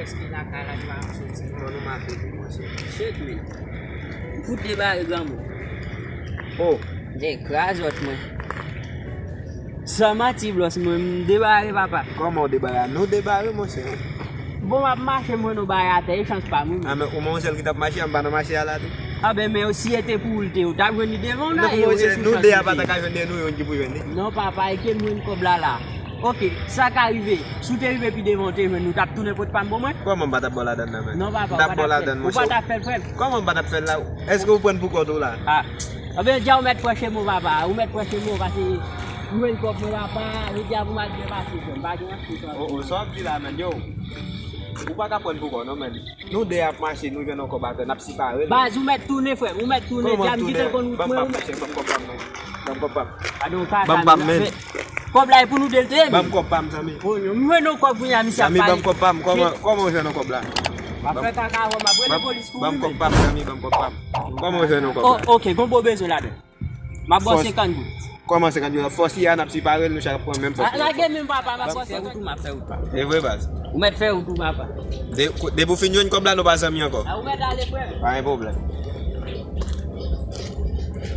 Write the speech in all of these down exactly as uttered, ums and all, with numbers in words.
Èske lakay la nou pa ap soti? Bon, nou mache tou, monchè. Shit, men. M fout debare granmoun. Oh. De krazòt mwen. San manti, bòs mwen, m debare, papa. Kòman w debare? Nou debare, monchè. Bon, m ap mache, mwen, nou bay atè, e chans pa m, wi. A, men ou menm sèl ki t ap mache, a, m pa nan mache a la tou. A, ben, men si e te pou ou l te, ou t ap jwenn li devan w la, e ou e sou chans li te. Non, monchè, nou de a pa ta ka jwenn de nou, youn ki pou jwenn li. Non, papa, e ke m jwenn kòb la, la. Oke, sa ka rive. Si w te rive pi devan, w te jwenn, ou t ap tounen pot pa m pou mwen? Kòman m pa t ap ba w ladann nan, men? Non, papa, ou pa t ap fè l. Ou pa t ap fè l, frè m. Kòman m pa t ap fè l la? Èske ou pran pou kont ou la? A. Anben, dja ou mèt pran chemen w, papa. Ou mèt pran chemen w, paske m jwenn kòb mwen, papa. Jodi a pou m al byen pase, frè m. M pa gen anpil tan. Oh, oh, sa w ap di la, men, yo. Ou pa ka pran pou kont, non, men. Nou de ap mache, nou jwenn yon kòb atè, n ap sipare l. Baz, ou mèt tounen, frè m. Ou mèt tounen, dja m gentan konn wout mwen, ou mèt. Ban m kòb pa m, men. Ban m kòb pa m. Gade yon kaka, men. Kòb la e pou nou de l te ye, men. Ban m kòb pa m, zanmi. Oh, yo, m jwenn yon kòb kounye a, misye ap pale. Zanmi, ban m kòb pa m. Kòman, kòman w jwenn yon kòb la? M ap fè kaka avè w, m ap rele polis pou ou, men. Ban m kòb pa m, zanmi, ban m kòb pa m. Kòman w jwenn yon kòb la? Oh, oke, gon bon bezwen ladan. M ap ba w senkant goud. Kòman senkant goud? Fòs li a, n ap sipare l, nou chak ap pran menm fòs. A, lage men, papa, m ap ba w senkant goud. M ap fè wout, papa. E vre, baz. Ou mèt fè wout ou, papa. De, depi w fin jwenn kòb la, nou pa zanmi ankò. A, ou mèt ale, frè m. Pa gen pwoblèm.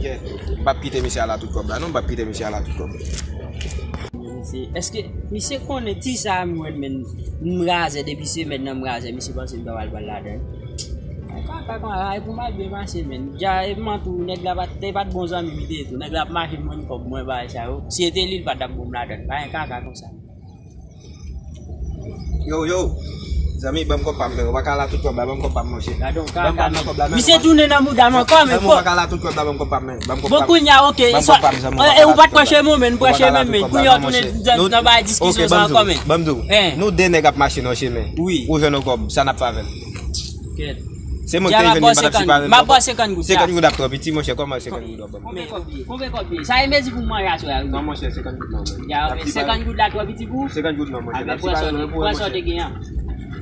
Yeah. M p ap kite misye al a tout kòb la, non, m p ap kite misye al a tout kòb. Misye, èske misye konnen ti sa a m jwenn, men m razè depi semèn nan, m razè, misye panse m ta pral pran ladan l. Ay, kaka, kaka, ay, pou m al byen pase, men. Dja, e m an tou, nèg la pa t, te pa t bon zanmi m li te ye tou. Nèg la ap mache, m jwenn kòb mwen, bagay sa yo. Si se te li, li pa t ap bon m ladan l. Pa gen kaka konsa. Yo, yo. Zanmi, ban m kòb pa m, men. Ou pa ka al a tout kòb la, ban m kòb pa m, monchè. Gade yon kaka, men. Misye tounen nan mouda m ankò, men. Zanmi, ou pa ka al a tout kòb la, ban m kòb pa m, men. Ban m kòb pa m. Oke, kounye a, oke. Ban m kòb pa m, zanmi, ou pa ka al a tout kòb la. E, ou pa t pran chemen w, men. Ou pran chemen, men. Kounye a w tounen nan bagay diskisyon sa ankò, men. Oke, ban m di w, ban m di w. Nou de nèg ap mache nan chemen. Wi. Ou jwenn yon kòb, sa n ap fè avè l? Kèt. Se mwen ki te jwenn li, m pa t ap sipare l. M ap ba w senkant goud. Senkant goud ap twò piti, monchè, kòman senkant goud w ap ban m? Konbyen kòb li ye? Konbyen kòb li ye? Sa e mezi pou m manje aswè a, wi. Non, monchè, senkant goud non, men. Ya, men senkant goud la twò piti pou ou? Senkant goud non, monchè. A, men pran sa w te, pran sa w te gen an.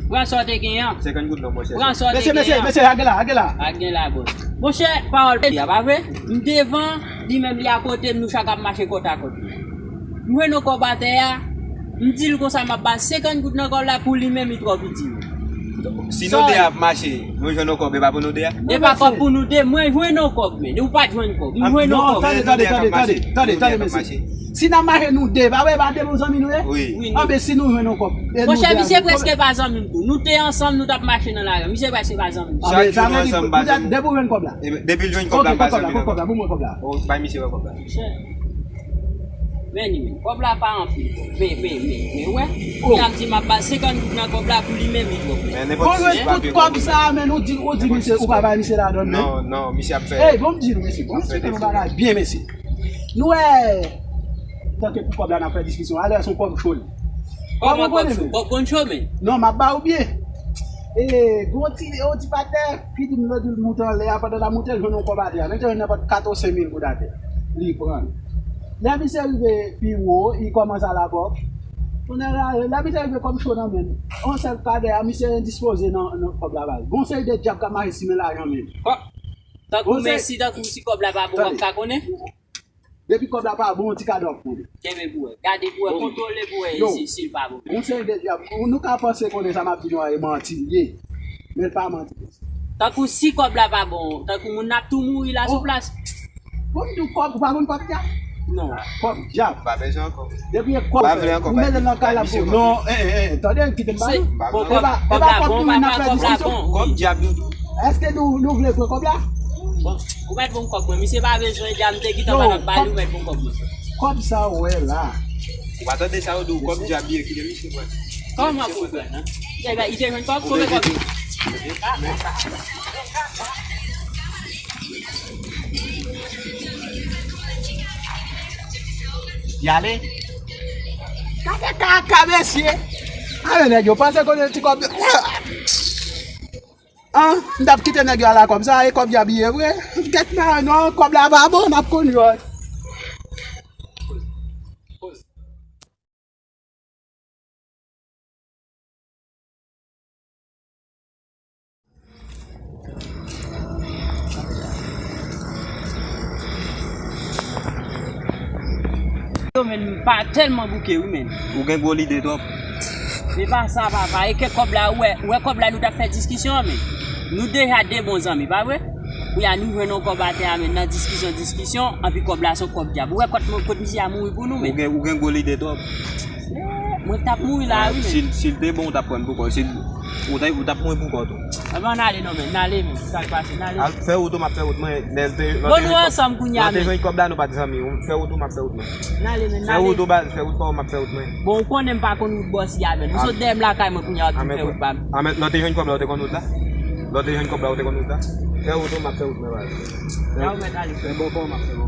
Pran sa w te gen an. Senkant goud non, monchè. Pran sa w te gen an. Mesye, mesye, mesye, lage la, lage la. Lage la, bòs. Monchè, pawòl peyi a, pa vre? M devan, li menm li akote m, nou chak ap mache kòtakòt. M jwenn yon kòb atè a, m di l konsa m ap ba l senkant goud nan kòb la pou li menm li twò piti. Si nou de ap mache, nou jwenn yon kòb, e pa pou nou de a? E pa kòb pou nou de, mwen jwenn yon kòb, men ou pa t jwenn kòb, m jwenn yon kòb. Non, tande, tande, tande, tande, tande, tande, mesye. Si n ap mache nou de, pa vre, pa de bon zanmi nou ye? Wi. Wi, nou. Anben, si nou jwenn yon kòb, e nou de a jwenn kòb. Monchè, misye prèske pa zanmi m tou. Nou te ansanm, nou t ap mache nan lari. Misye prèske pa zanmi m. Chak jou nou ansanm, pa zanmi. Depi w jwenn kòb la. Depi l jwenn kòb la, m pa zanmi l ankò. Kòb la, kòb la, kòb la, kòb la. Monchè. Men li menm, kòb la pa anpil. Men, men, men, men, wè. Kounye a m di m ap ba l senkant goud nan kòb la pou li menm li twò. Men nenpòt si pa pye kòb. Bon, tout kòb sa a, men ou di, ou di misye, ou pa bay misye ladann, men. Non, non, misye ap fè. Ey, bon, m di nou, mesye, bon, misye fè yon bagay byen, mesye. Nou wè, tanke pou kòb la, n ap fè diskisyon. Alè, se yon kòb cho li. Kòman kòb cho? Kòb konn cho, men. Non, m ap ba ou byen. E, gon ti, yon ti patè ki di m lòt jou l moute anlè a, pandan l ap moute, l jwenn yon kòb atè a. Li te jwenn nenpòt kat ou senk mil goud atè. Li pran l. Lè misye rive pi wo, li kòmanse al a kòb. Kounye a, lè misye rive kòb cho nan men l. Yon sèl kadè a, misye endispoze nan, nan kòb la ba l. Gon seri de dyab k ap mache simen lajan menm. Tankou, men si, tankou si kòb la pa bon, w ap ka konnen? Depi kòb la pa bon, yon ti kadè w ap konnen. Kenbe pou wè. Gade pou wè, kontwole pou wè si, si l pa bon. Yon seri de dyab, nou ka panse konnen sa m ap di nou a e manti l ye. Men l pa manti konsa. Tankou si kòb la pa bon, tankou moun nan ap tou mouri la sou plas. Bon, m di w kòb, ou pa konn kòb dyab? Non. Kòb dyab. Pa bezwen ankò. Depi e kòb, ou mete l nan kay la pou non, eh, eh, eh, tande, kite m pale. Bon, kòb, kòb la bon, papa, kòb la bon. Kòb dyab, doudou. Èske nou, nou vle pran kòb la? Bon, ou mèt bon kòb mwen. Misye pa bezwen, dja m te gentan pa t ap ba li, ou mèt bon kòb mwen. Kòb sa ou wè la. Ou pa tande sa yo di w, kòb dyab li ye, kite misye pran. Kòman pou w pran, non? Li te jwenn kòb, konbyen kòb li? Y ale. Gade kaka, mesye. Ale, nèg yo panse konnen ti kòb yo. An, m t ap kite nèg yo al a kòb sa, e kòb dyab li ye vre. Gèt nan, non, kòb la pa bon, n ap konn jòj. Yo, men, m pa tèlman bouke, wi, men. Ou gen gwo lide twòp. Se pa sa, papa. E ke kòb la, ou wè, ou wè kòb la nou t ap fè diskisyon an, men. Nou deja de bon zanmi, pa vre? Kounye a nou jwenn yon kòb atè a, men nan diskisyon, diskisyon, anpi kòb la se yon kòb dyab. Ou wè kot, kot misye a mouri pou nou, men. Ou gen, ou gen gwo lide twòp. Mwen t ap mouri la, wi, men. Si, si l te bon, ou t ap pran pou kò. Si l, ou t, ou t ap mouri pou kò tou. Anvan n ale non, men. N ale, men. Sa k pase? N ale. Al fè wout ou, m ap fè wout mwen. Lè l te, lè l te jwenn kòb, ansanm kounye a, lè l te jwenn kòb la, nou pa t zanmi. Fè wout ou, m ap fè wout mwen. N ale, men. Fè wout ou, baz, fè wout pa w, m ap fè wout mwen. Bon, ou konnen m pa konn wout bòs ya, men. Ou sot dèyè m lakay mwen kounye a, w ap di m fè wout pa m. A, men, lè w te jwenn kòb la, ou te konn wout la? Lè w te jwenn kòb la, ou te konn wout la? Fè wout ou, m ap fè wout mwen, baz. Ya ou mèt ale, frè. Bon, bon, m ap fè wout.